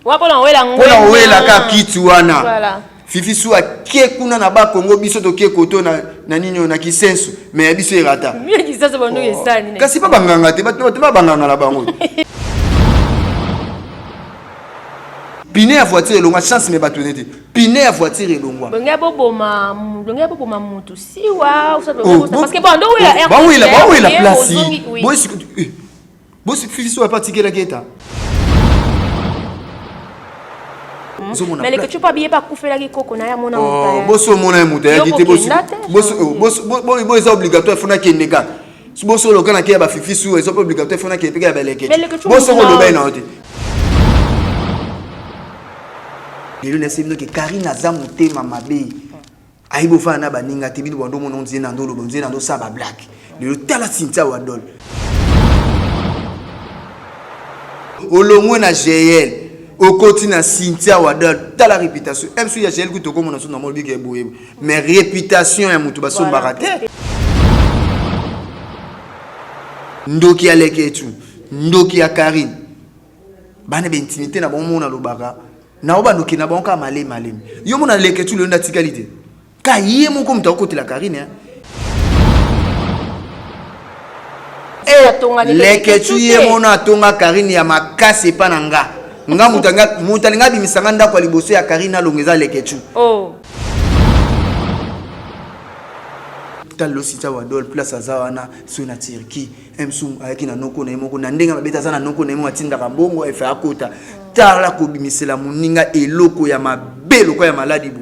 Mpona kowela kaka kiti wana. Fifi su ake kuna na ba Congo, biso toke koto na nini oyo na Kisensu, mais ya biso erata. Oh. Kasi ba banganga te, bato ba banganga na bango. Pine ya voiture elongwa, chance me bato nete. Pine ya voiture elongwa. Bonga boboma, bonga boboma mutu siwa, oh, parce que bon, ndo wela bawela place. Bosi eh, bosi Fifi su apatikelaki eta. Ozomona Mais leke tu pas billet pas kufelaki koko na ya mona oh, moto. Boso omona ye moto ayaki te boso boso bo eza obligatoire fona kende kaka. Boso loka na keya ba fifi su eza obligatoire fona kende pe ya baleke. Boso ko loba na yote. Lelo na semino ke Karine aza motema mabe. Ayebi ofanda na baninga te, bino bando omona onzie na ndoloba onzie na ndosala ba blague. Lelo tala Cynthia Wadol. Olongwe na GL okoti na Cynthia Wadol, tala réputation. MC ya GL kutu okomona so na molo bike boye. Mais réputation ya mutu basombaka te. Ndoki ya Leketchou, ndoki ya Karine. Bana ba intimité na bango mona lobaka. Na oba ndoki na bango kaka malemi malemi. Yo mona Leketchou lelo nda tikali te. Ka ye moko moto akotela Karine hein. Eh, Leketchou ye mona atonga Karine ya makasi epa na nga. Nga moto anga moto alinga abimisa nga ndako ya liboso ya Karine alonga eza Leketchou. Oh. Tala lelo Cynthia Wadol place aza wana soki na Turquie msu ayaki na noko na ye moko na ndenge mabe te aza na noko na ye moko atindaka mbongo efe akota tala kobimisela moninga eloko ya mabe lokola ya maladi bo.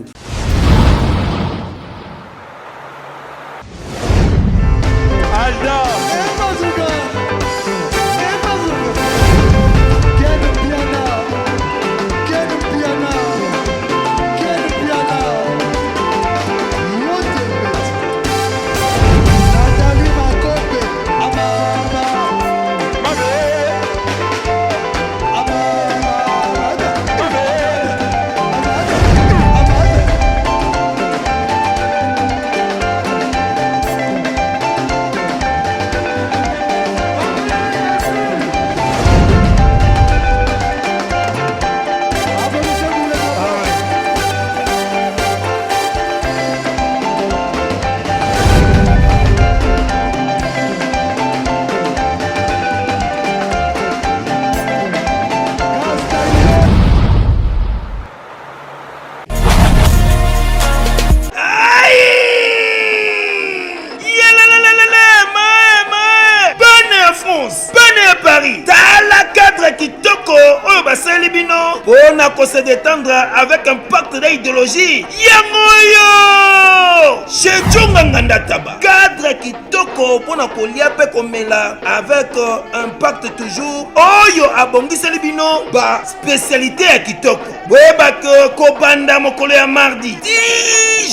Mpo na ko se détendre avec impact na idéologie yango oyo chez Djonga Nganda Taba, cadre kitoko mpo na kolia mpe komela avec impact toujours oyo abongiseli bino ba spécialité ya kitoko. Boyeba ke kobanda mokolo ya mardi ti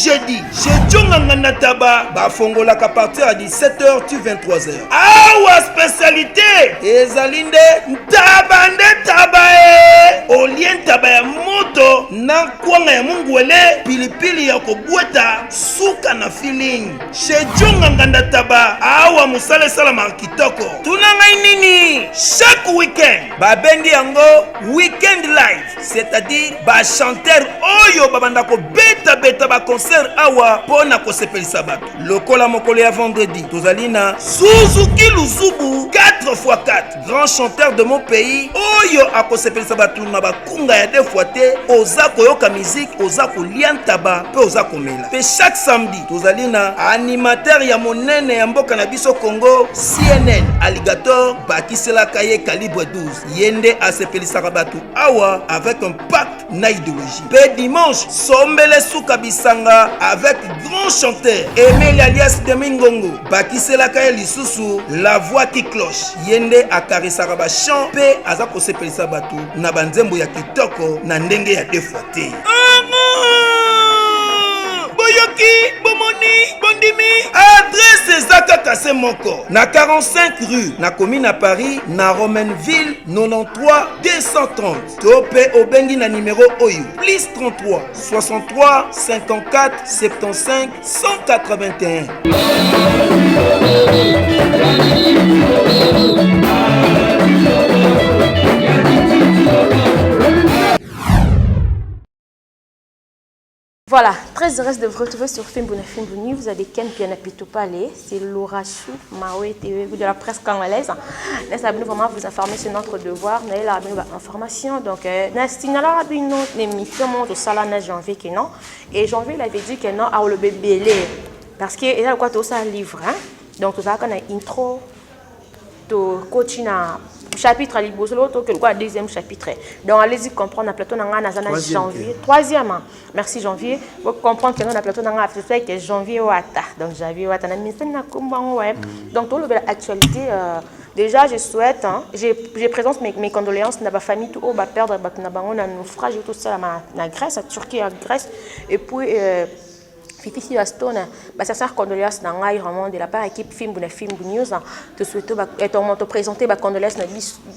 jeudi chez Djonga Nganda Taba bafongolaka partir ya 17h ti 23h. Awa spécialité ezali nde ntaba nde taba e olie ntaba ya moto na kwanga ya mungwele pilipili ya kobweta suka na feeling chez Djonga Nganda Taba. Awa mosala esalamaka kitoko. Tuna ngai nini chaque week-end babengi yango week-end live, c'est-à-dire ba chanteur oyo babanda kobetabeta ba concert awa mpo na kosepelisa bato. Lokola mokolo ya vendredi tozali na Suzuki Luzubu 4x4, grand chanteur de mon pays oyo akosepelisa bato na bakunga ya deux fois te. Oza koyoka musique, oza kolia ntaba mpe oza komela. Mpe chaque samedi tozali na animateur ya monene ya mboka na biso Congo, CNN Alligator, bakiselaka ye calibre 12. Ye nde asepelisaka bato awa avec un pacte na idéologie. Mpe dimanche sombele suka bisanga avec grand chanteur Emeli alias Demi Ngongo, bakiselaka ye lisusu la voix qui cloche. Ye nde akarisaka ba chant mpe aza kosepelisa bato na banzembo ya kitoko na ndenge ya deux fois te. Boyoki, bomoni, bondimi, adresse eza kaka se moko na 45 rue na commune ya Paris na Romainville 93 230, to mpe obengi na numero oyo plus 33 63 54 75 181. Voilà, très heureuse de vous retrouver sur Fimbu na Fimbu News avec Ken Piana Pitopale. C'est Laura Chou, Maoué TV de la presse congolaise. Nous allons vraiment vous informer, c'est notre devoir. Nous avons information. Donc, nous avons une émission de Salana janvier qui non. Et janvier, il avait dit que non, à le bébé. Parce que il y a quoi tout ça livre. Hein? Donc, tout ça, quand on a intro, to coaching na chapitre ya liboso loko tokende kwa deuxième chapitre. Donc allez-y comprendre na plateau na ngai naza na janvier troisième. Merci janvier. Vous comprendre que na plateau na ngai c'est que janvier wata. Donc janvier wata na ministère na kombo yango ouais. Donc tolobela actualité déjà je souhaite hein, je présente mes condoléances na ba famille tout oyo ba perdre bato na bango na naufrage tout ça na Grèce, à Turquie, à Grèce. Et puis Fifi Silverstone, bah, sincère condoléances na ngai vraiment de la part équipe Fimbu na Fimbu News. Te souhaite ba te présenter ba condoléances na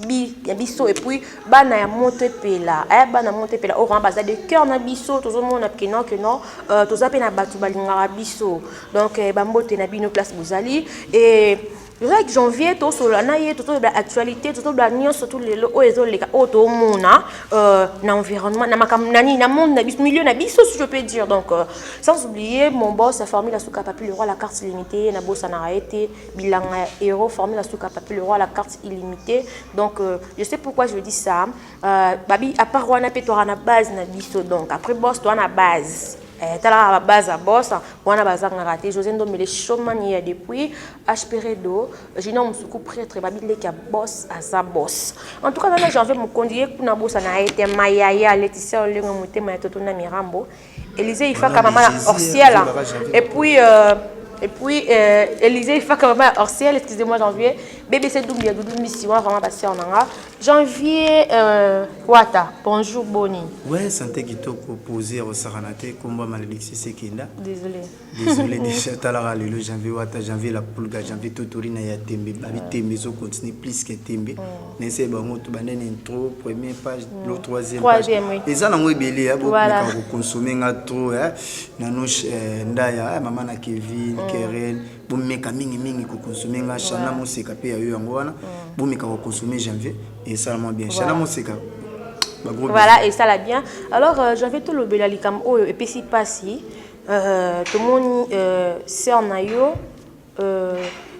bi ya biso. Et puis bana ya moto epela, eh bana moto epela o baza de cœur na biso tozomona que non que non toza pe na bato balingaka biso. Donc ba mbote na bino place bozali. Et avec janvier tosolola na ye, tozoloba actualité, tozoloba nyonso tout lelo oyo ezoleka oyo tomona na environnement, na makambo nani na monde na biso, milieu na biso, si je peux dire. Donc sans oublier mon boss Formule Asuka Papi le roi, la carte illimitée na bosanaka ye te, bilanga ya héros Formule Asuka Papi le roi, la carte illimitée. Donc je sais pourquoi je dis ça, babi à part wana mpe toaka na base na biso. Donc après boss toa na base, talaka babase ya boss wana bazangaka te. José Ndombele Shomani ya depuis HP Redo, Junior Mosuku prêtre, babileki ya boss aza boss. En tout cas nana janvier mokondi ye kuna bosana ye te, Mayaya Laetitia Olengo motema ya Toto na Mirambo Élysée Ifaka mama na Orsiel. Et puis Élysée Ifaka mama ya Orsiel, excusez-moi janvier, BBC Doumbia Doudou Missiwa, vraiment basi nanga janvier Wata, bonjour, boni? Ouais, santé kitoko, posé osakana te, komba malédiction sekenda. Désolé. Désolé déjà. Talaka lelo janvier wata, janvier la pulga, janvier totori na ya tembe, babi tembe ezocontinue plus que tembe. Nese bango to bandeni intro première page, lo troisième page. Troisième, oui. Eza nango ebele bomeka kokonsome nga trop nano ndaya mama na Kevin Keren, bomeka mingimingi kokonsome nga. Chana Moseka mpe ya yo yango wana, bomeka kokonsome janvier, esalama bien. Chana Moseka. Voilà, et ça la bien. Alors janvier, tolobela likambo oyo epesi mpasi. Tomoni sœur na yo,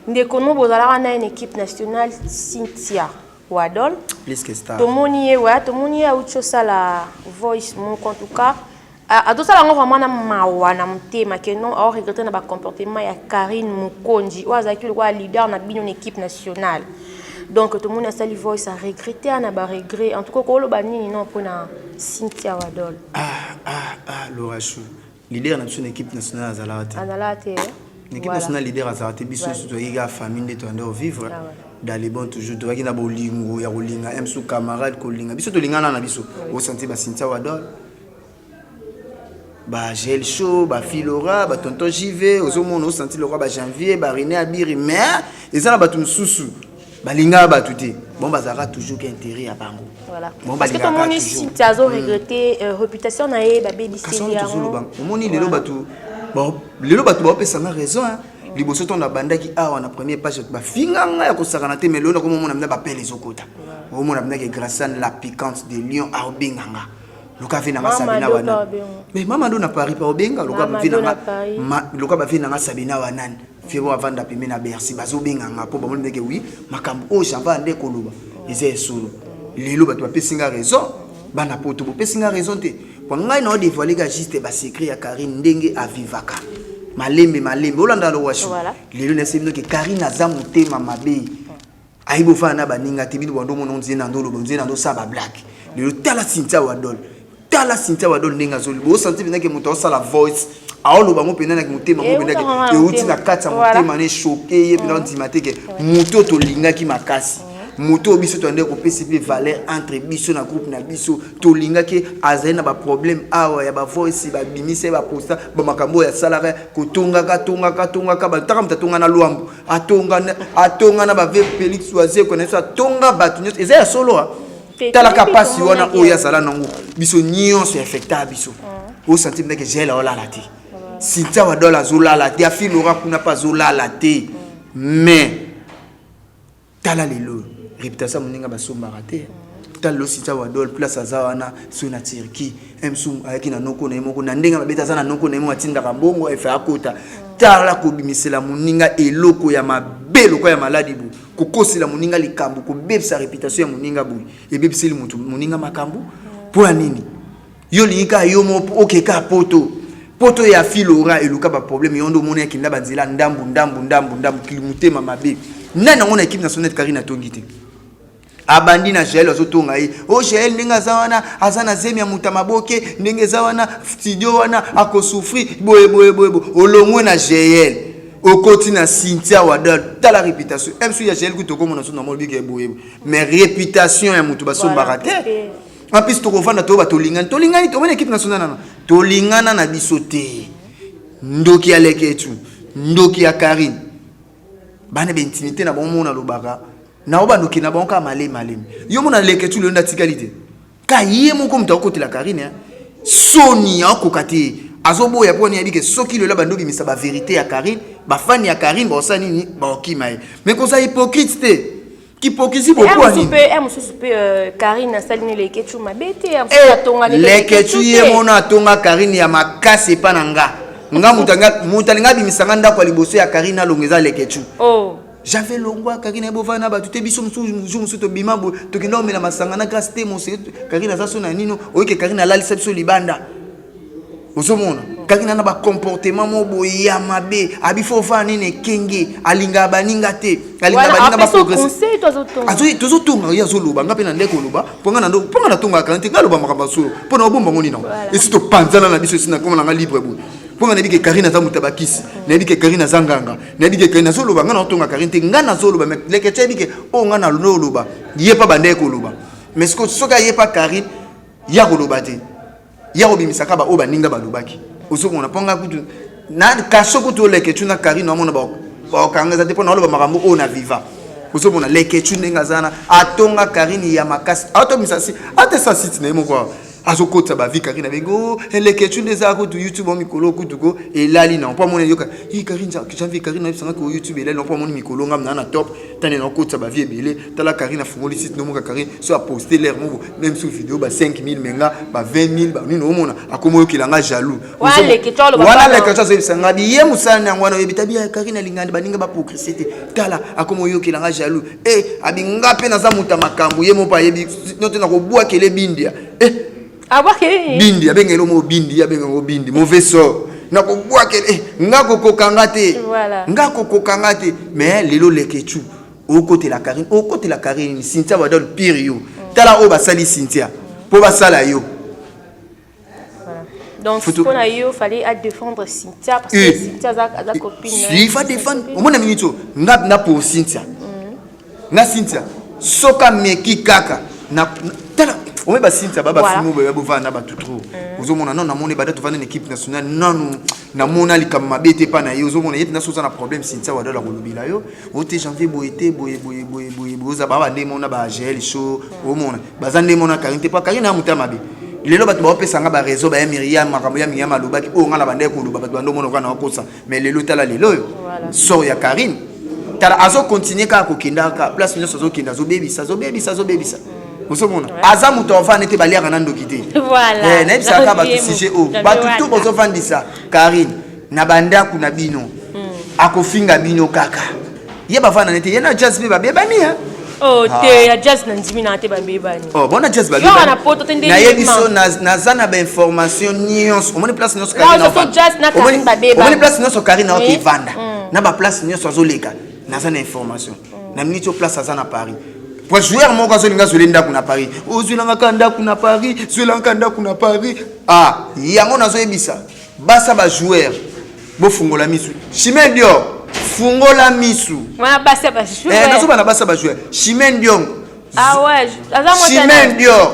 ndeko no bozalaka na une équipe nationale, Cynthia Wadol. Plus que star. Tomoni ye, ouais, tomoni ye auti osala voice moko. En tout cas azosala yango vraiment na mawa na motema ke non, aoregrete na bacomportement ya Karine Mokonzi oyo azalaki lokola leader na bino na équipe nationale. Donc tomoni asali voice, aregrete na baregret. En tout cas koloba nini non mpona Cynthia Wadol? Ah ah ah, Laura Chou, leader na biso na équipe nationale azalaka te. Azalaka te. Na équipe nationale leader azalaka te. Biso nyonso toyaki kaka famille nde toyanda ovivre dans les bons. Toujours toyaki na bolingo ya kolinga msu camarade, kolinga biso, tolingana na biso. Osanti baCynthia Wadol, bagel show, bafilora, batonton JV, ozomona osanti lokwa bajanvier, barené abiri. Mais eza na bato mosusu balingaka bato te, bon, bazalaka toujours ka intérêt ya bango. Bon, parce que tomoni Cynthia azo regretter réputation na ye babebiseli yango. Omoni lelo bato, bon, lelo bato baopesanga raison. Liboso ntango nabandaki awa na première page, bato bafinganga ya kosakana te. Mais lelo nakomomona mna bapele ezokota, omona mnake Graciane la piquante de Lion aobenganga luka ve nanga Sabina wana. Mais mama ndo na Paris pa obenga luka bave nanga Sabina wanani fie bo avanda pembe na Bercy, bazobenganga mpo bamoni ndenge wi makambo oyo janva nde koloba eza esolo. Lelo bato bapesi nga raison, bana poto bopesi nga raison te, po ngai na odévoile ka juste basecret ya Karine ndenge avivaka malembe malembe. Olanda lowashu lelo nayesi bino ke Karine aza motema mabe, ayebi ofanda na baninga te. Bino bando omona nzie na ndoloba, nzie na ndosala bablague. Lelo tala Cynthia Wadol, tala Cynthia Wadol ndenge azoloba, osanti mpenzake moto aosala voice, aoloba ngo mpenza naki motema ngo mpenzake euti na kati ya motema na echoke ye mpenza. Ondima te ke moto oyo tolingaki makasi, moto oyo biso toyandeki kopesa mpe valeur entre biso na groupe na biso, tolingaki, azali na baproblème awa ya bavoice babimisa ye, baposta bamakambo oyo asalaka, kotongaka tongaka tongaka bataka moto atonga na Lwambo, atonga na bave Félix Wazeko na biso, atonga bato nyonso. Eza ya solo. Talaka mpasi wana oyo azala nango, biso nyonso affecta biso. Osanti ndenge gel aolala te, Cynthia Wadol azolala te, afilora kuna mpe azolala te. Mais tala lelo. Réputation ya moninga basombaka te. Tala lelo Cynthia Wadol place aza wana soki na Turquie msu ayaki na noko na ye moko na ndenge mabe te, aza na noko na ye moko atindaka mbongo efe akota. Tala kobimisela moninga eloko ya mabe lokola ya maladi boye, kokosela moninga likambo, kobebisa réputation ya moninga boye, ebebiseli moto moninga makambo mpo ya nini? Yo olingi kaka yo moko okeka poto poto ya filora eluka baproblème. Yo nde omoni akenda banzela ndambu ndambu ndambu ndambu, motema mabe. Nani yango na équipe nationale Karine atongi te? Abandi na Jael, azotonga ye. O Jael ndenge aza wana, aza na zemi ya moto ya maboke, ndenge eza wana studio wana akosouffrir boye boye boye boye. Olongwe na Jael, okoti na Cynthia Wadol. Tala réputation msu ya Jael kutu okomona so na molobike boye, mais réputation ya moto basombaka te. En plus tokovanda toyoba tolingani, tolingani, tomoni équipe nationale nana tolingana na biso te. Ndoki ya Leketu, ndoki ya Karine, bana baintimité na bango mona alobaka nao bandoki na bango kaka malemi malemi. Yo mona Leketu lelo nde atikali te, ka ye moko moto akotela Karine. Soni akoka te, azoboya mpo ani yebi ke soki lelo bandi obimisa bavérité ya Karine, bafani ya Karine baosala nini? Baokima ye. Mais kozala hypocrite te, hypocrisie bokuwa nini? Mosusu mpe Karine asali ni Leketu mabe te. Leketu ye mona atonga Karine ya makasi epa na nga. Nga moto alinga abimisa nga ndako ya liboso ya Karine alongo eza Leketu. J'avais longwa Karine bovanda na bato te. Biso mosusu jour mosusu tobima boye, tokenda komela masanga na Grâce te. Mose Karine aza so na nino oyoke Karine alalisa biso libanda. Ozomona Karine na bacomportement mo boye ya mabe, abi fo ovanda nini ekenge, alingaka baninga te, alingaka baninga baprogresse. Tozotonga ye, azoloba, nga mpe na nde koloba mpo nga mpo nga natongaka Karine te. Nga aloba makambo ya solo mpo na obomba ngo nini esi topanzana na biso, esi nakoma nanga libre boye, mpo nga nayebi ke Karine aza moto ya bakisi, nayebi ke Karine aza nganga, nayebi ke Karine azoloba. Nga naotonga Karine te, nga nazoloba. Mais Leke ayebi ke oyo nga naloba, ye mpa bandeki koloba. Mais soki aye pa Karine ya koloba te, ya kobimisaka baoyo baninga balobaki. Ozomona, mpo nga kutu na kaso kutu Oleketu na Karine amona bakanga eza te, mpo na oloba makambo oyo na viva. Ozomona Leketu ndenge aza wana, atonga Karine ya makasi, atobimisa si atesa site na ye moko awa, azokotisa bavi Karine abengi o Leketu nde eza kutu YouTube o mikolo kutu ko elali na mpo amoni yoka i Karine Janvier. Karine ayebisanga ko YouTube elali na mpo amoni mikolo ngam na na top tani na okotisa bavi ebele. Tala Karine afungoli site nomoka, Karine so aposte l'air moko même sur vidéo ba 5000, menga ba 20 000 ba nini. Omona akoma oyokela nga jaloux wana. Leketu azoyebisa nga biye mosala na yango wana, oyebi tabi ya Karine alingani baninga baprogresse te. Tala akoma oyokela nga jaloux e abi nga mpe naza moto ya makambo. Ye moko ayebi no te, nakobwakele bindia e bindi abengeli mo bindi, abengango bindi mauvais sort, nakobwakele nga kokokanga te, nga kokokanga te. Mais lelo Leketu okotela Karine, okotela Karine Cynthia Wadol pire yo. Tala oyo basali Cynthia mpo basala yo. Donc, pour yo, fallait à défendre Cynthia parce que Cynthia a copine. Il faut défendre. Au moins, minute, nga na pour Cynthia. Nga Cynthia, soka meki kaka na tala omoni ba Cynthia ba bafilme oyo bovanda na bato trop. Ozomona non, namoni bada tovanda na équipe nationale, nanu namona likambo mabe te epa na ye. Ozomona ye mpena so oza na problème, Cynthia Wadol akolobela yo o te Janvier boye te, boye boye boye boye boye. Oza baa nde mona ba Gel show, omona baza nde mona Karine te, po Karine ya moto ya mabe. Lelo bato baopesanga bareseau baya Miriam, makambo ya Miriam alobaki oyo nga na bandaki koloba, bato bando omona kaka na wakosa. Mais lelo tala, lelo oyo sort ya Karine, tala azokontinue kaka kokenda kaka place nyonso azokende, azobebisa, azobebisa, azobebisa. Ozomona aza moto avanda te, baliaka na ndoki te. Nayebisaka kaka bato sujet oyo, bato to bozovandisa Karine na bandako na bino, akofinga bino kaka. Ye bavanda nete ye na Jazz mpe babebani. Oh, te ya Jazz na ndimi na te babebani. Oh, bona Jazz babebani. Nayebi so naza na bainformation nyonso. Omoni place nyonso, omoni place nyonso Karine aoki evanda na baplace nyonso azoleka, naza na information na miniti oyo. Place aza na Paris po joueur moko azolinga azwele ndako na Paris, ozwelanga ka ndako na Paris, zwelanga ka ndako na Paris. Ah, yango nazoyebisa basa bajoueur, bofungola misu. Chimene Dior, fungola misu. Nazoba na basa bajoueur, Chimene Diong. Chimene Dior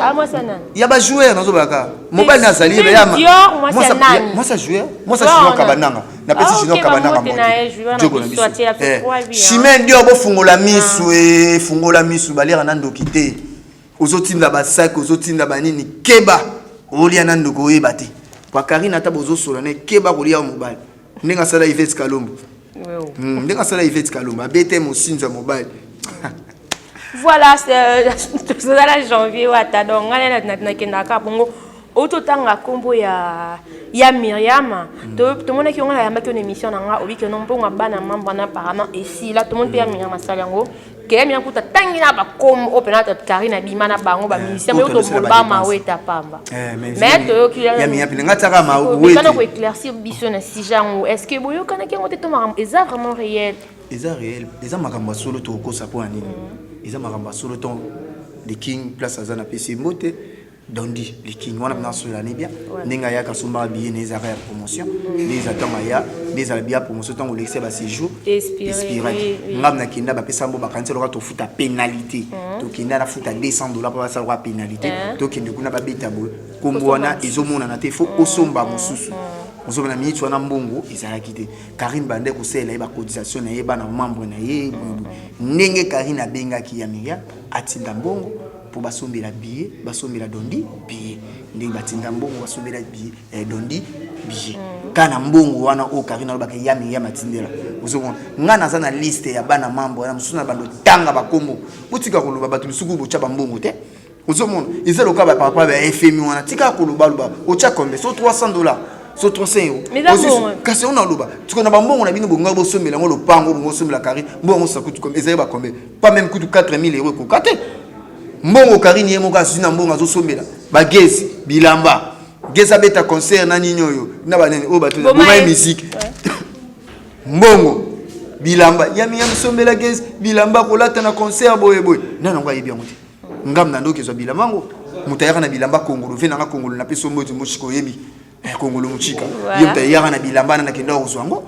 ya bajoueur, nazobaka mobali nazali mwasa joueur, mwasa Junior Kabananga. Napesi Junior Kabananga jogo na biso. Chimene Dior, bofungola misu, efungola misu. Baliaka na ndoki te. Ozotinda basaki, ozotinda banini, keba, olia na ndoki oyeba te. Po Karine ata bozosola na keba kolia mobali ndenge asala Ivete Kalombo, ndenge asala Ivete Kalombo, abete mosinzo ya mobali. Voilà, tozala janvier wata. Donc ngai nakendaka bongo, ototanga nkombo ya Miriam. Tomonaki yango, nayambaki yo na émission na nga, obiki no mbongo ya bana membre wana apparemment esila. Tomoni mpe ya Miriam asali yango ke ya Miriam kuta ntangi na bakombo oyo mpena Karine abima na bango bamusicien, mais oyo maweta pamba. Mais toyoki ya Miriam pene nga tiaka mawete koéclaircir biso na sujet yango. Est ce que boyokanaki yango te to makambo eza vraiment réel? Eza réel, eza makambo ya solo. Tokokosa mpo ya nini? Eza makambo ya solo. Ton the king, place aza, napesi mbote. Dondi le king wana mpena asolela ne bien ndenge ayaka, asombaka billet na ezalaka ya promotion. Nde eza ntango aya, nde ezala billet ya promotion, ntango olekisa baséjour expiraki. Ngam nakenda, bapesa mbo bakanisi loka tofuta pénalité. Tokenda, nafuta 200 $, mpo basala loka pénalité. Tokende kuna, babeta boye, kombo wana ezomonana te, faut osomba mosusu. Ozomona miniti wana mbongo ezalaki te. Karine bande kosalela ye bacotisation na ye, bana membre na ye. Ndenge Karine abengaki ya Miriam atinda mbongo mpo basombela billet, basombela Dondi billet, ndenge batinda mbongo basombela billet, Dondi billet ka na mbongo wana oyo Karine alobaka ya Miriam atindela. Ozomona nga naza na liste ya bana membre wana mosusu na bando tanga bakombo. Botika koloba bato misuku botya bambongo te. Ozomona eza loka bapapa ba FMI wana, tika kolobaloba. Otya combien? So 300 $, so 300 €. Kasi ona oloba tiko na bambongo na bino, bongo bosombela yango lopango, bongo osombela Karine mbongo sakutu ezali bacombien? Pas même kutu 4000 € ekoka te. Mbongo Karine ye moko azwi na mbongo azosombela bagezi bilamba, gezi abeta concert na nini oyo na banene oyo bato bomai musique, mbongo bilamba yami yamisombela gezi bilamba kolata na concert boye boye. Nani yango ayebi yango te? Ngam na ndoki ezwa bilamba yango, moto ayaka na bilamba kongolo ve nanga kongolo napesi omoti moshika, oyebi kongolo mochika, ye moto ayaka na bilamba wana, nakenda kozwa yango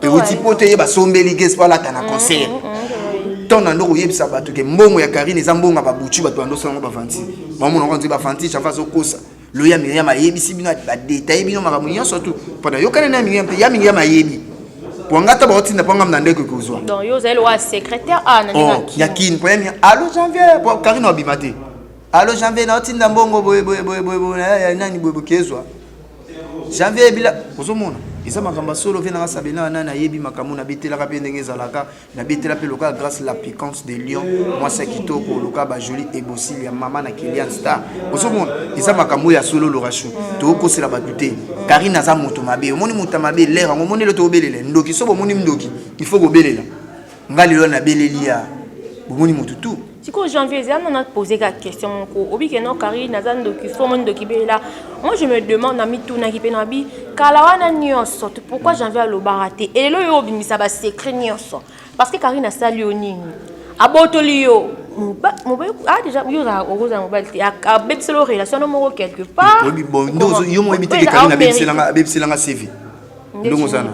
euti po te. Ye basombeli gese po alata na concert. Ntango na ndoko oyebisa bato ke mbongo ya Karine eza mbongo ya babutu, bato bandosala yango bavanti, bamona ngo nzoi bavanti. Janvier azokosa. Lo ya Miriam ayebisi bino, badetaye bino makambo nyonso tu mpona yokani na ya Miriam te. Ya Miriam ayebi po nga ta baotinda mpo ngam na ndeko ekozwa ya kini mpo ya Miriam. Allo Janvier, po Karine abima te. Allo Janvier, naotinda mbongo boye boye boye boye boye, nani boye bokezwa Janvier ebila. Ozomona eza makambo ya solo. Ve nanga sabela wana nayebi makambo nabetelaka mpe ndenge ezalaka, nabetela mpe loka Grâce la piquance de Lion, mwasi ya kitoko loka bajoli ebosili ya mama na Kelian Star. Ozomona eza makambo ya solo. Lorachou, tokosela bato te. Karine aza moto mabe. Omoni moto ya mabe lere yango, omoni lelo tokobelela ndoki. So bomoni ndoki, il faut kobelela. Nga lelo nabeleli ya bomoni motu tu. Sikoyo Janvier, eza nana pose ka question moko. Obi ke non, Karine aza ndoki, fo mo ndoki belela. Moi je me demande, na mitunaki mpe na bi kala wana nyonso, pourquoi Janvier alobaka te? Elelo oyo obimisa basecret nyonso, parce que Karine asali yo nini? Abotoli yo mobali? Ah, déjà yo okozala mobali te, abebisela yo relation no moko quelque part. Yo mo oyebi te ke Karine abebiselanga CV. Ndongo ozana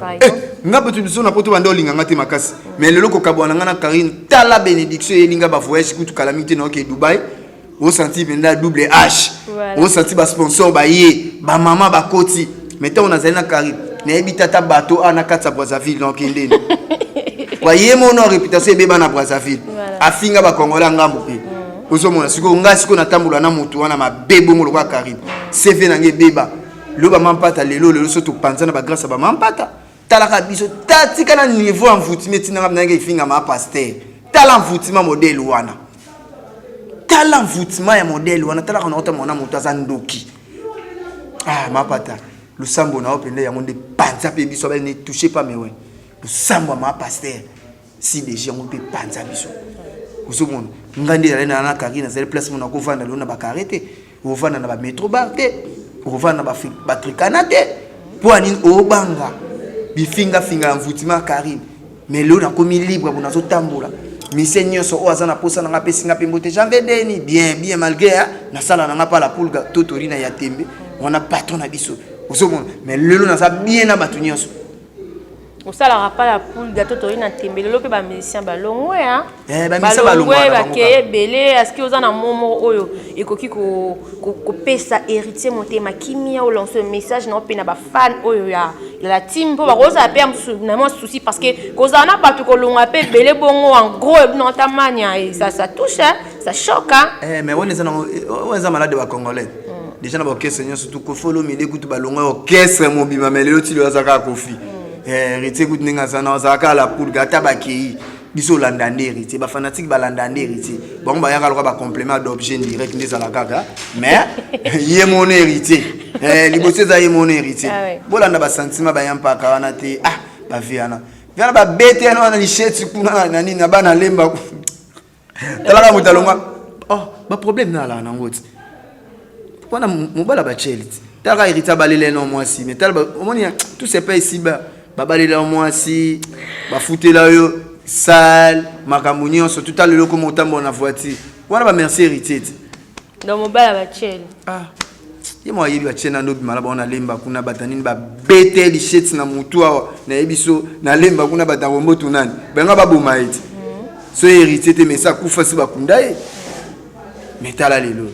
nga bato biso na poto banda olinganga te makasi, mais lelo kokabwana nga na Karine, tala bénédiction eyelinga bavoyage kutu kala mingi te. Naoke Dubai, osanti mpenza double h, osanti basponsor baye, bamama bakoti. Mais ntango nazali na Karine, nayebi tata bato a na kati ya Brazzaville, naokendeni kwa ye mono réputation ebeba na Brazzaville, afinga bakongola ngambo mpe. Ozomona sikoyo ngai sikoyo natambola na motu wana mabe bongo lokola Karine, CV na ngai ebeba. Lelo bamampata, lelo lelo so topanza na bagrâce ya bamampata. Talaka biso, tika na niveau ya mvutima etindanga nayeke efingama ya pasteur. Tala mvutima modele wana, tala mvutima ya modele wana, talaka na ota mwana moto aza ndoki. Ah, mapata lusambo na yo mpenza yango nde panza mpe biso abali ne touche pas mewe lusambo ya ma pasteur CDG yango mpe panza biso. Ozomona ngai nde ezali na Karine, nazali place mona kovanda lelo na bakare te, okovanda na bametro bar te, okovanda na batrikana te. Mpo ya nini obanga bifingafinga ya mvutima Karine? Mais lelo nakomi libre bo nazotambola mise nyonso oyo aza na posa nanga apesinga mpe mbote. Janvier deni bien bien, malgré nasala nanga mpa la pulga totori na ya tembe wana patron na biso. Ozomona, mais lelo naza bien na bato nyonso. Osalaka pa la poule gâteau toyi na tembe. Lelo mpe bamusicien balongwe. Balongwe, bakeye ebele. Aski oza na mo moko oyo ekoki kopesa héritier motema kimia, olance message na mpe na bafan oyo ya la team, mpo bakozala mpe ya na mwa souci, parce que kozala na bato kolongwa mpe ebele bongo, en gros ebino ata mania, ça touche, ça choque, hein? Eh, mais wana eza nango, wana eza malade bacongolais déjà na baorchestre nyonso tu. Kofi Olomide kutu balongwa orchestre mobima, mais lelo ti lelo aza kaka Kofi. Héritier kutu ndenge aza na azala kaka la poule, ata bakei. Biso olanda nde Héritier, bafanatike balanda nde Héritier. Bango bayaka loka bacomplément d'objet direct nde ezala kaka, mais ye mono Héritier, liboso eza ye mono Héritier. Bolanda basentiment baya mpaka wana te. Ah, bavie wana viana babete yana wana lisheti kuna na nini na bana lemba. Talaka moto alongwa, oh, baproblème na alaka nango ti wana mobala bacheli ti. Talaka Héritier abalela no mwasi, mais tala, omoni, tout c'est pas ici bas. Babalela mwasi, bafutela yo sale, makambo nyonso. Tuta lelo koma otambola na voiture wana, bamerci Héritier ti. Donc mobala bacheli. Ah, ye mo ayebi batie na ndobima na bango. Nalemba kuna bato nini babete lisheti na motu awa. Nayebi so nalemba kuna bato ya kombotu nani benga baboma ye ti so Héritier te. Mais akufa si bakunda ye, mais tala lelo.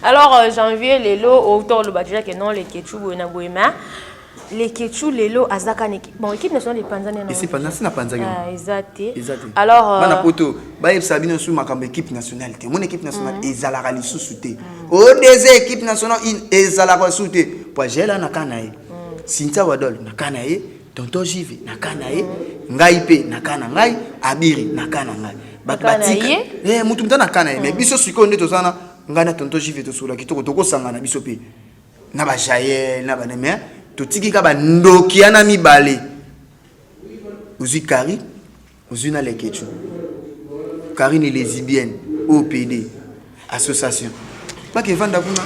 Alors Janvier, lelo autant oloba déjà que non, Leketchou boye na boye, mais Leketchou lelo azaka na bon, équipe nationale epanzani. Esi panza, si na panzaki. Ah, eza te. Eza te. Alors bana poto bayebisa bino su makambo équipe nationale te. Omoni, équipe nationale ezalaka lisusu te. Odeze équipe nationale ezalaka lisusu te po agela na ka na ye, Cynthia Wadol na ka na ye, tonton Jive na ka na ye, ngai mpe na ka na ngai, Abiri na ka na ngai, bato batika mutu mutu na ka na ye. Mais biso sikoyo nde toza na ngai na tonton Jive, tosola kitoko, tokosangana biso mpe na bajayel na bana, mais totiki ka bandoki yana mibale. Ozwi Kari, ozwi na Lekechu. Karine lesbienne, OPD association, bake evanda kuna.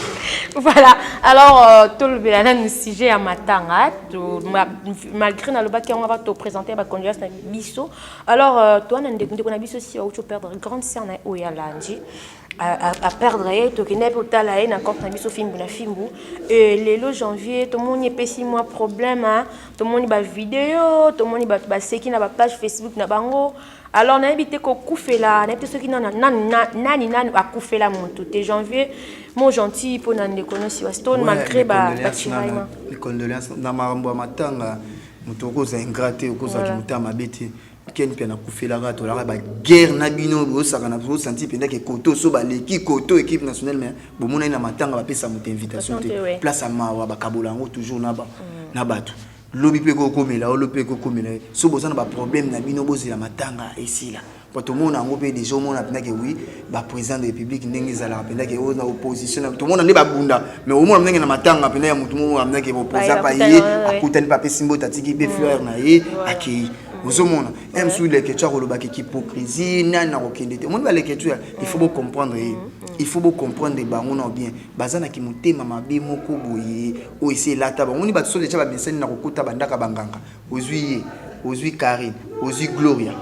Voilà. Alors tolobela nanu sujet ya matanga. Malgré nalobaki yango, ava toprésente bacondoléance na biso. Alors toa na ndeko na biso si auti perdre grande sœur na ye oyo alandi aperdre ye. Tokende mpe otala ye na compte na biso Fimbu na Fimbu. Lelo Janvier, tomoni epesi mwa problème. Tomoni bavideo, tomoni bato baseki na bapage Facebook na bango. Alors nayebi te kokufela, nayebi te soki nani nani akufela motu te. Janvier, mot gentil mpona ndeko nyonso wa Stone, malgré batiraillement. Condoléance na makambo ya matanga. Moto okozala ingrat te, okozalaki motema mabe te. Ken mpe nakufelaka, tolaka baguerre na bino, bosaka na bosanti mpendake koto so baleki koto équipe nationale. Mais bomonani na matanga, bapesa moto invitation te. Place ya mawa, bakabola yango toujours na bato. Lobi mpe kokomela o, lobi mpe kokomela ye. So boza na baproblème na bino, bozela matanga esila, po tomona yango mpe déjà. Omona mpendake oui, baprésident de République ndenge ezalaka mpendake oyo na opposition, tomona nde babunda. Mais omona ndenge na matanga mpenda ya motu moko ndenge opposant pa ye akutani mpe apesi mbote, atiki mpe fleur na ye, akei. Ozomona mosusu Leketu akolobaka hypocrisie nani nakokende te. Omoni baleketu, il faut bocomprendre ye, il faut bocomprendre bango na bien. Baza naki motema mabe moko boye oyo esi elata bango. Omoni bato so deja bamesani na kokota bandaka banganga. Ozwi ye, ozwi Karine, ozwi Gloria,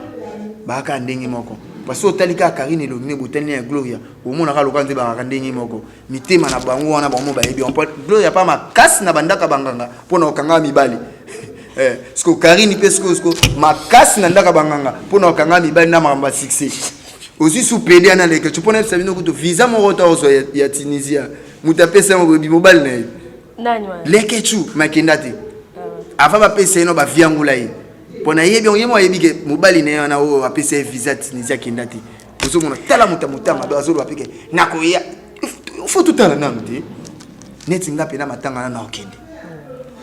bakaka ndenge moko. Parce que otali kaka Karine elongi ne botali ya Gloria, omonaka loka nde bakaka ndenge moko. Mitema na bango wana, bango bayebi. Gloria pa makasi na bandaka banganga mpona kokanga mibali. Siko Karine mpe siko makasi na ndaka banganga mpona kokanga mibali na makambo ya succès. Ozwi su pede ana Leketchou mpona yebisa bino kutu visa moko ta ozwa ya Tunisia, moto apesa yango boyebi mobali na ye. Leketchou makenda te avant bapesa ye no baviangula ye mpo nayebi yango. Ye mo ayebi ke mobali na ye wana oyo apesa ye visa Tunisie akenda te. Ozomona, tala moto ya motama do azoloba mpe ke nakoya. Fo totala nanu te. Neti nga mpena matanga na nakokende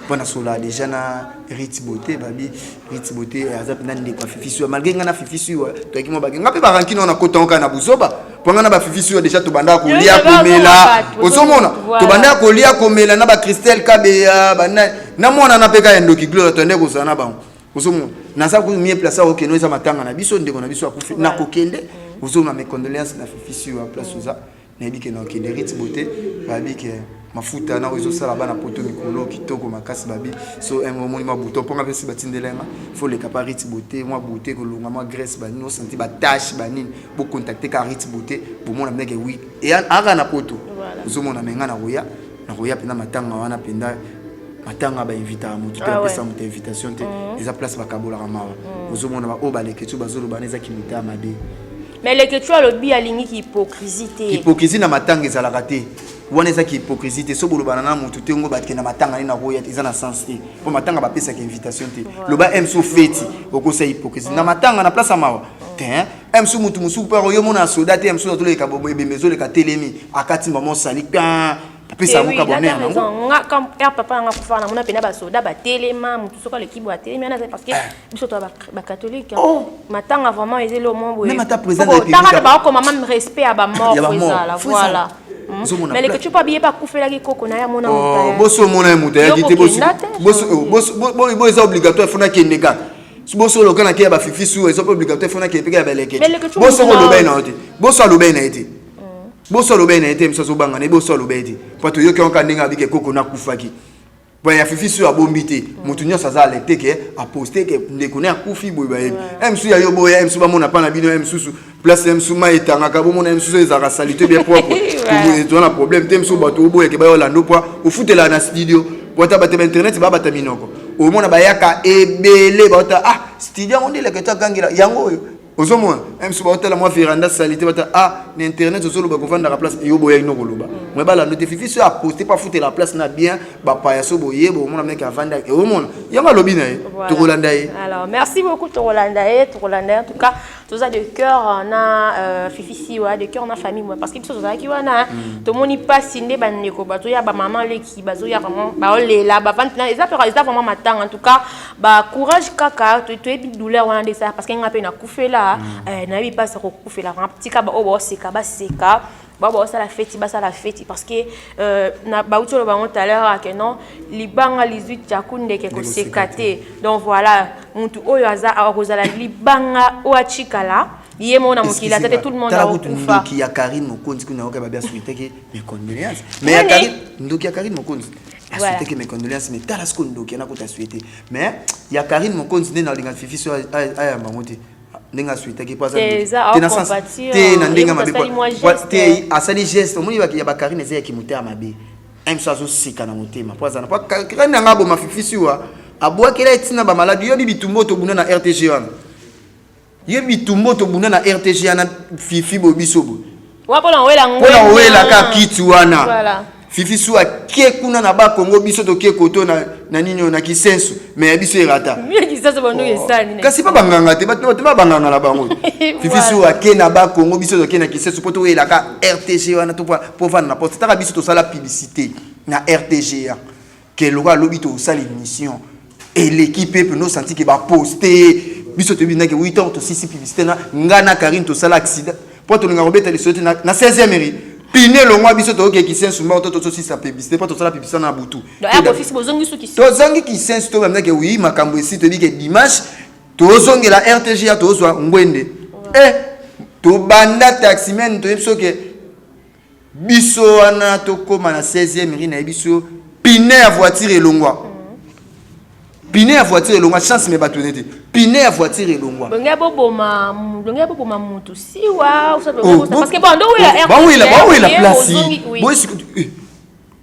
mpo nasola déjà na Rit Beauté. Babi Rit Beauté aza mpena ndeko ya Fifi Suwa. Malgré nga na Fifi Suwa toyaki mwa bake, nga mpe barankine wana kota kaka na buzoba, mpo nga na baFifi Suwa déjà tobandaka kolia, komela. Ozomona, tobandaka kolia, komela na baChristel Kabeya banani na mwana na mpe kaka ya ndoki Gloire, toyande kozala na bango. Ozomona, naza mieux place akokende. Eza matanga na biso, ndeko na biso akufi, nakokende. Ozomona, mes condoléances na Fifi Suwa place oza. Nayebi ke nakokende. Rit Beauté, bayebi ke mafuta na oyo ezosala bana poto mikolo kitoko makasi. Babi so omoni mwa bouton mponga mpe si batindela nga, fo leka pa Rit Beauté, mwa beauté kolonga mwa graisse banini, osanti batache banini, bocontacte ka Rit Beauté. Bomona ndenge wi aka na poto. Ozomona, me nga nakoya mpenza matanga wana. Mpenza matanga bainvitaka motu te, bapesa moto invitation te. Eza place bakabolaka mawa. Ozomona, baoyo baleketi bazoloba wana eza kimita mabe. Mais Leketchou alobi alingiki hypocrisie te. Hypocrisie na matanga ezalaka te. Wana ezaki hypocrisie te. So bolobana na motu te ngo bakende matanga nini, nakoya te, eza na sens te, mpo matanga bapesaka invitation te. Loba mso feti okosa hypocrisie na matanga na place ya mawa te. Mso motu mosusu mpe yo mona soda te. Mso azoleka, ebembe ezoleka, telemi, akati mbama, osali kan. Apesa yango ka bonheur nango. Nga comme er papa nga kufa na mona pena ba soda ba telema mutu soka le kibo atelemi ana parce que eh. Biso to ba catholique hein. Oh. Matanga vraiment ezeli au moins boye. Même ata président de la République. Tanga ba ko même respect à ba mort ezala voilà. Hmm. Mais le tu pas bien pas kufelaki koko na ya mona oh, moto. Boso mona ya moto ya kite boso. Boso boso bo eza obligatoire fona kende kaka. Boso loka na ke ba fifi su eza obligatoire fona kende ya beleke. Boso ko loba na yote. Boso aloba na yote. Boso aloba na yote mso zo banga na boso aloba yote. Po to yoki onka ndenge abike koko na kufaki. Po ya fifi su abombi te. Moto nyonso aza alerte ke aposte ke ndeko ne akufi boye bayebi. Msu ya yo boya msu bamona pa na bino msusu place msu mai etangaka bomona msusu ezalaka salite bien propre. Toza na problème te msu bato oboyeke bayolanda po ofutela na studio po ata bato ya internet babata minoko omona bayaka ebele baota ah studio yango nde eleka to agangela yango oyo ozomona msu baotala mwa veranda salite bata ah na internet ozoloba kovandaka place yo boyaki no koloba mwe balando te fifi so aposte po afutela place na bien bapaya so boye bomona meke avanda omona yango alobi na ye tokolanda ye. Alors merci beaucoup, tokolanda ye, tokolanda ye. En tout cas toza de cœur na Fifi Siwa, de cœur na famille moi, parce que biso tozalaki wana, tomoni mpasi nde bandeko bazoya, bamama leki bazoya, vraiment baolela bavandi na eza eza vraiment matanga. En tout cas bacourage kaka, toyebi douleur wana nde esala, parce que nga mpe nakufela, nayebi mpasi kokufela. Vraiment tika baoyo baoseka baseka, bao baosala feti basala feti, parce que na bauti oloba bango tout à l'heure ke non, libanga lizwi tiaku ndeke koseka te. Donc voilà, mutu oyo aza akozala libanga oyo atikala ye moko na mokili ata te, tout le monde akokufa. Ndoki ya Karine Mokonzi kuna oka babi asouhaitaki mes condoléances, mais ya Karine, ndoki ya Karine Mokonzi asouhaitaki mes condoléances, mais tala siko ndoki ana kota souhaité, mais ya Karine Mokonzi nde nalinga Fifi so ayamba yango te ndenge asouhaitaki po aza te na ndenge mabe te, asali geste. Omoni ya bakarine eza ya kimotema mabe, mso azoseka na motema po aza na po Karine yanga aboma Fifi Siwa, abwakela etina bamaladi. Yobi bitumba oyo tobunda na RTG wana, ye bitumba oyo tobunda na RTG wana, Fifi boye biso boye mpona owelaka kiti wana. Fifi su ake kuna na Bakongo, biso toke koto na nini oyo na Kisensu, mais ya biso erata. Kasi mpa banganga te, bato ba banganga na bango. Fifi su ake na Bakongo, biso toke na Kisensu mpo toyelaka RTG wana po vanda na poste. Taka biso tosala publicité na RTG ya ke lokola alobi tosala émission eleki mpe mpe nosanti ke baposte biso toyebi ndake 8 ans tosisi publicité na nga na Karine, tosala accident mpo tolinga kobeta lisolo te na 16e ri pine elongwa. Biso toyoki Kisensu mbango to tososisa publicité mpo tosala publicité na butu, tozongi Kisensu, tobamdake wi makambo esi toyebi ke dimanche tozongela RTG ya tozwa ngwende e tobanda taximen. Toyebi soki biso wana tokóma na 16e ri, nayebi so pine ya voiture elongwa, pine ya voiture elongwa. Chance me bato nete pine ya voiture elongwa. Bonge boboma mutu siwa parce que bon bawela bawela place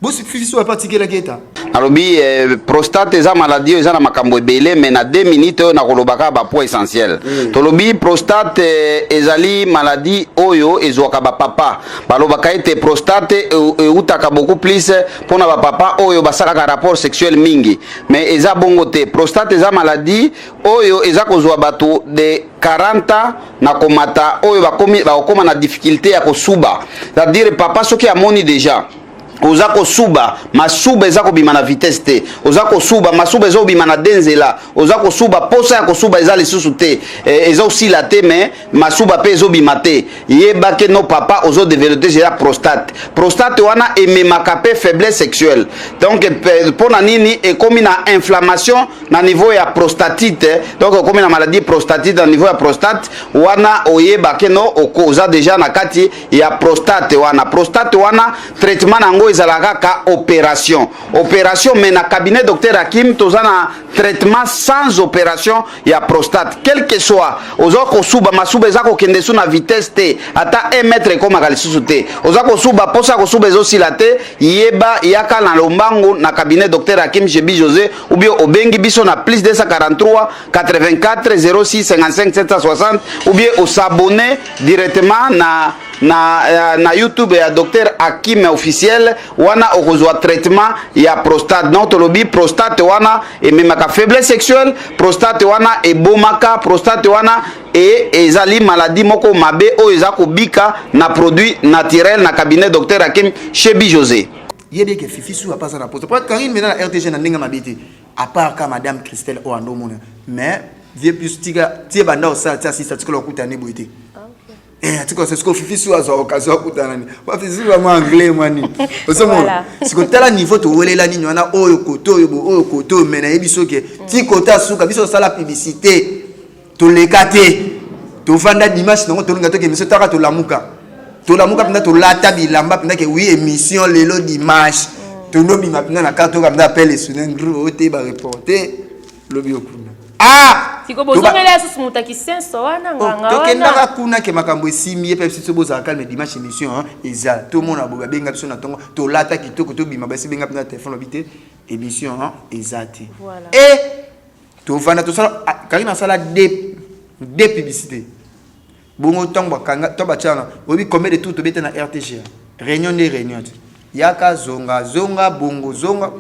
bosi Fifi so apatikelaki eta. Alobi prostate eza maladie oyo eza na makambo ebele, mais na 2 minutes oyo nakoloba kaka bapoint essentiel. Tolobi prostate ezali maladie oyo ezwaka bapapa. Balobaka ete prostate eutaka beaucoup plus mpona bapapa oyo basalaka rapport sexuel mingi, mais eza bongo te. Prostate eza maladie oyo eza kozwa bato de 40 ans na komata, oyo bakokoma na difficulté ya kosuba. C'est-à-dire papa soki amoni déjà oza kosuba, masuba eza kobima na vitesse te, oza kosuba, masuba eza kobima na de nzela, oza kosuba, posa ya kosuba eza lisusu te, eza osila te, mais masuba mpe ezobima te, yeba ke no papa ozodévelopper déjà prostate. Prostate wana ememaka mpe faiblesse sexuelle. Donc mpo na nini? Ekomi na inflammation na niveau ya prostatite. Donc okomi na maladie prostatite na niveau ya prostate wana, oyeba ke no oza déjà na kati ya prostate wana. Prostate wana, traitement na yango ezalaka kaka opération, opération. Mais na cabinet docteur Hakim toza na traitement sans opération ya prostate. Quel que soit oza kosuba, masuba eza kokende su na vitesse te, ata 1 mètre ekomaka lisusu te, oza kosuba, posa kosuba ezosila te, yeba yaka na lombangu na cabinet docteur Hakim Jebi José, ou bien obengi biso na plus 243 84 06 55 760, ou bien os'abonner directement na YouTube ya docteur Hakim officiel. Wana okozwa traitement ya prostate. Donc tolobi prostate wana ememaka faiblesse sexuelle, prostate wana ebomaka, prostate wana e ezali maladie moko mabe oyo eza kobika na produit naturel na cabinet docteur Hakim Chebi José. Yebi ke Fifi Suwa aza na posa. Po Karine mena na RTG na ndenge mabe te. À part ka madame Christelle oyo ando mona. Mais vie plus tika tie banda osala tia sisa tikolo okutani boye te. Eh, atika siko Fifi Suwa azwa occasion akutana nini. Ba Fifi Suwa mwa anglais mwa nini. Ozomona. Siko tala niveau towelela nini wana oyo koto oyo bo oyo koto oyo mais nayebi soki ti kota suka biso tosala publicité. Toleka te. Tovanda dimanche nango tolinga toke émission taka tolamuka. Tolamuka mpenza tolata bilamba mpenza ke oui émission lelo dimanche. Tondobima mpenza na carte oyo mpenza appel esune ngru oyo te ba reporter lobi okuna. Ah! Siko bozongela susu moto ya kisenso wana nganga wana. Tokendaka kuna ke makambo esimbi ye mpe biso bozala calme dimanche émission hein, eza tomona boye babenga biso na ntongo tolata kitoko tobima basi benga mpenza telefone lobi te émission hein, eza te. Voilà. Et tovanda tosala ah, Karine asala deux publicité bongo ntango bakanga to batiana oyebi combien de tour tobeta na RTG réunion nde réunion te yaka zonga zonga bongo zonga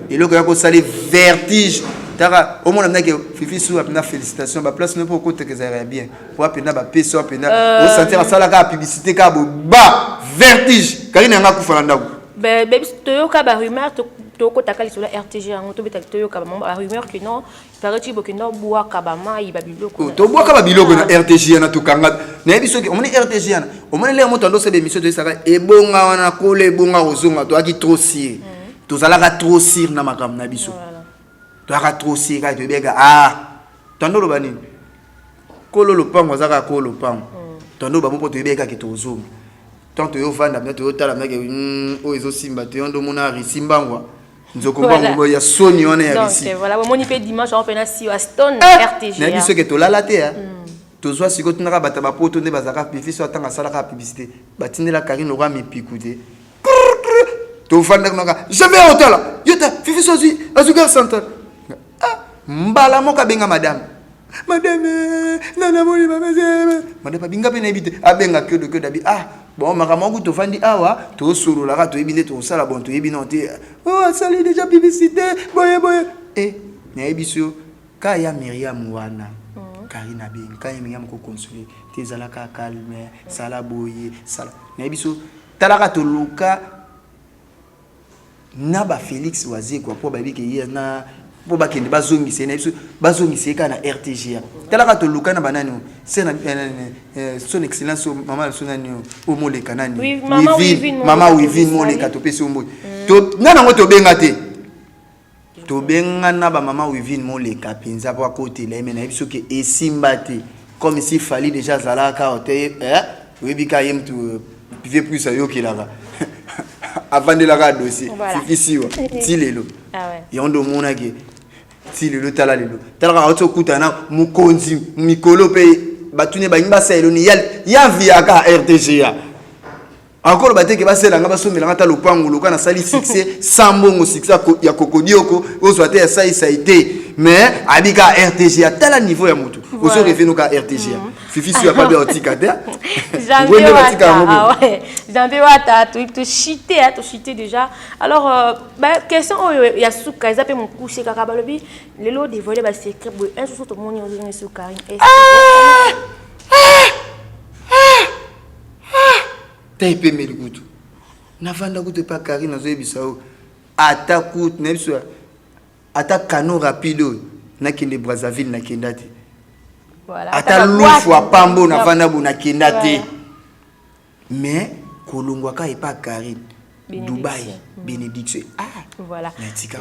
eloko ya kosala vertige taka omona mpenza ke Fifi Suwa mpenza félicitation baplace no mpo okoteka ezalaka ya bien po apenda bapesi apenda osentir asalaka ya publicité kaka boba vertige Karine yanga akufa na ndako. Toyoka barumeur, tokotaka lisolo ya RTG yango tobeta, toyoka barumeur que non, paraît bokenda obwaka bamai babiloko. Tobwaka babiloko na RTG yana tokanga. Nayebi soki omoni RTG yana, omoni lere moto andosala émission toyesaka ebonga wana kola ebonga kozonga. Toyaki trop sûr, tozalaka trop sûr na makambo na biso, toyaka trop sûr kaka toyebeka. Ah, tando oloba nini? Kolo lopango aza kaka kolo lopango. Tando bango mpo toyebeka kaka tozonga. Tant toyovanda mpe toyotala mpe oyo ezosimba te, yo ndo omona risi mbangwa nzoko mbango ya soni wana ya risi. Voilà, bomoni mpe dimanche yango mpe na si wa Stone RTG. Nayebi soki tolala te. Tozwa sikoyo tunaka bato ya bapoto nde bazalaka Fifi so atanga asalaka publicité, batindela Karine lokwa mipiku te. Tovandaki naka jamais otala yo ta Fifi so azwi azwi gare centrale. Ah, mbala moko abenga madame, madame nana moni madame abinga mpe nayebi te abenga kiodo kiodo abi. Ah bon, makambo moko tovandi awa tosololaka, toyebi nde tosala. Bon, toyebi no te oh asali déjà publicité boye boye. E nayebi so ka ya Miriam wana Karine abengi ka ya Miriam kokonsole te, ezalaka calme, sala boye sala. Nayebi so talaka toluka na ba Félix Wazekwa mpo bayebi ke ye na mpo bakende bazongisa ye na biso, bazongisa ye kaka na RTGA. Talaka toluka na banani se na son excellence mama na biso nani oyo moleka nani, mama Wivine Moleka, topesi yo mbote. Nga nango tobenga te, tobenga na bamama Wivine Moleka mpenza mpo akotela ye. Me nayebi soki esimba te, comme si Fally déjà azalaka awa te. Oyebi ka ye mutu vie plus ayokelaka, avandelaka dossier Fifi Siwa ti lelo. Yango nde omonaki ti lelo. Tala lelo, talaka auti okutana na mokonzi mikolo mpe batuni balingi basala eloni ya viaka RTGA. Akoloba te ke baselanga basombelanga ata lopango loka nasali succès sans mbongo, succès ya kokodioko ozwa te ya saisai te. Mais abika RTG, atala niveau ya motu ozo rêve noka RTG. Fifi su apabi otika te. Janvier Wata, toshite toshite déjà. Alors bah, question oyo ya suka eza mpe mokuse kaka. Balobi lelo dévoile basecret boye un soso tomoni ozongi su Karine. Ta epemeli kutu navanda kutu epa Karine, nazoyebisa yo ata kutu nayebi so ata canot rapide oyo nakende Brazzaville nakenda te, ata lufu apambo navanda bo nakenda te. Mais kolongwa kaka epa Karine, Dubaï, bénédiction. Ah, voilà.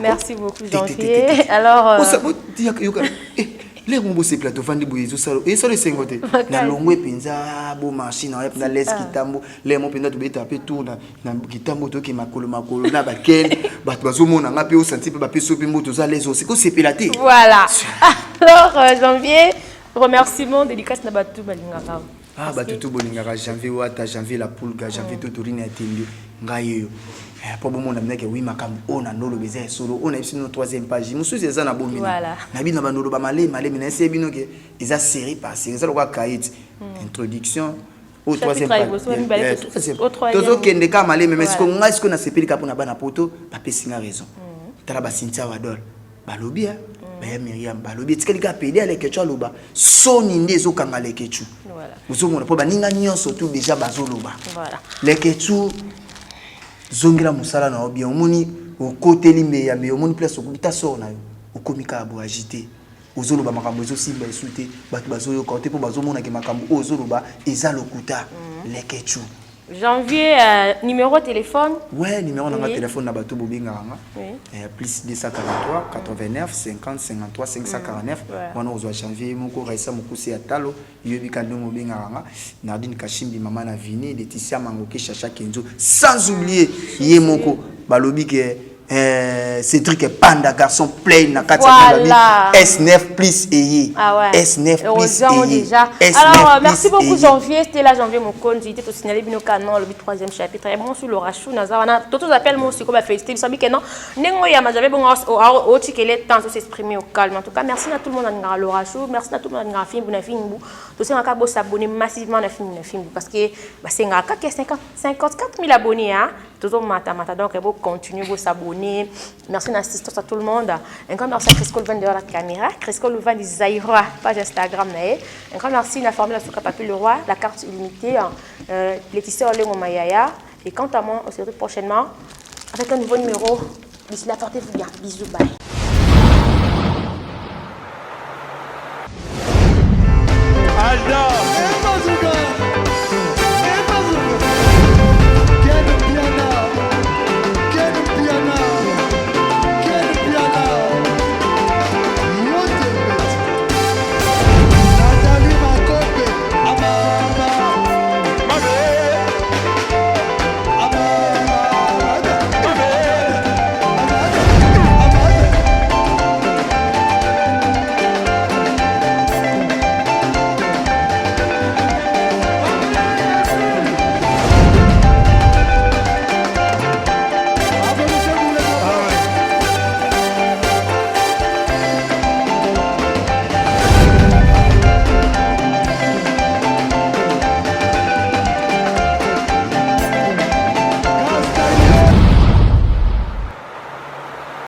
Merci beaucoup, Janvier. Alors, lere mo bosepela tovandi boye ezosala esala esengo te. Nalongwe mpenza bo marché na mpenza les kitambo lere mo mpenza tobeta mpe tour na kitambo, toke makolo makolo na bakene bato bazomona nga mpe osanti mpe bapesi yo mpe mboto oza lese osiko osepela te. Voilà. Alors, Janvier, remerciement, dédicace na bato balingaka. Ah, bato to bolingaka Janvier Wata, Janvier la Pulga, Janvier Totorine ya tembe ngai oyo mpo bomona minake wi makambo oyo na ndoloba eza ya solo oyo nayebisi bino. Troisième page mosusu eza na bomina na bino na bandoloba malemi malemi. Nayesi bino ke eza série par série, eza lokola kayeti introduction oyo troisième page tozokende kaka malemi. Mais siko ngai sikoyo nasepeli kaka mpona bana poto bapesi nga raison. Tala basintia wadol balobi ya baya Miriam balobi etikali kaka pede ya Lekechu aloba. Soni nde ezokanga Lekechu, ozomona mpo baninga nyonso tu déjà bazoloba Lekechu. Zongela mosala na yo bien. Omoni okoteli mbeya mbeya, omoni place okomi ta sort na yo. Okomi kaka bo agité. Ozoloba makambo ezosimba esu te, bato bazoyoka yo te mpo bazomona ke makambo oyo ozoloba eza lokuta. Leketchou. Janvier, numéro téléphone. Ouais, numéro na nga téléphone na bato bobengaka nga. Plus 243 89 50 53 549. Wana ozwa Janvier moko, Raissa Mokuse ya talo, yoyebi ka ndenge obengaka nga. Nardine Kashimbi, mama na Vini, Laetitia Mangoke, Chacha Kenzo, sans oublier ye moko balobi ke Cédric Panda, garçon plein na kati ya S9 plus eye. Ah ouais. S9 plus Heureusement eye. déjà. S9 Alors, plus merci beaucoup eye. Janvier. C'était là Janvier Mokonzi. C'était au signaler bino canon le troisième chapitre. Et bon sur le rachou nazawana. Toto appelle moi aussi comme félicité. Sabi que non. Nengo ya majave bon au tikele temps de s'exprimer au calme. En tout cas, merci à tout le monde à le rachou. Merci à tout le monde à film na film. Tout ça ka s'abonner massivement na film na film parce que bah c'est 54 000 abonnés hein. Toujours mata mata, donc vous continuez vous s'abonner. Merci d'assistance à tout le monde. Un grand merci à Crisco Louvain derrière la caméra, Crisco Louvain du Zaïrois, page Instagram. Un grand merci à la formule Souka Papi Leroy, la carte illimitée, Laetitia Olengo Mayaya. Et quant à moi, on se retrouve prochainement avec un nouveau numéro. D'ici là, portez-vous bien. Bisous, bye.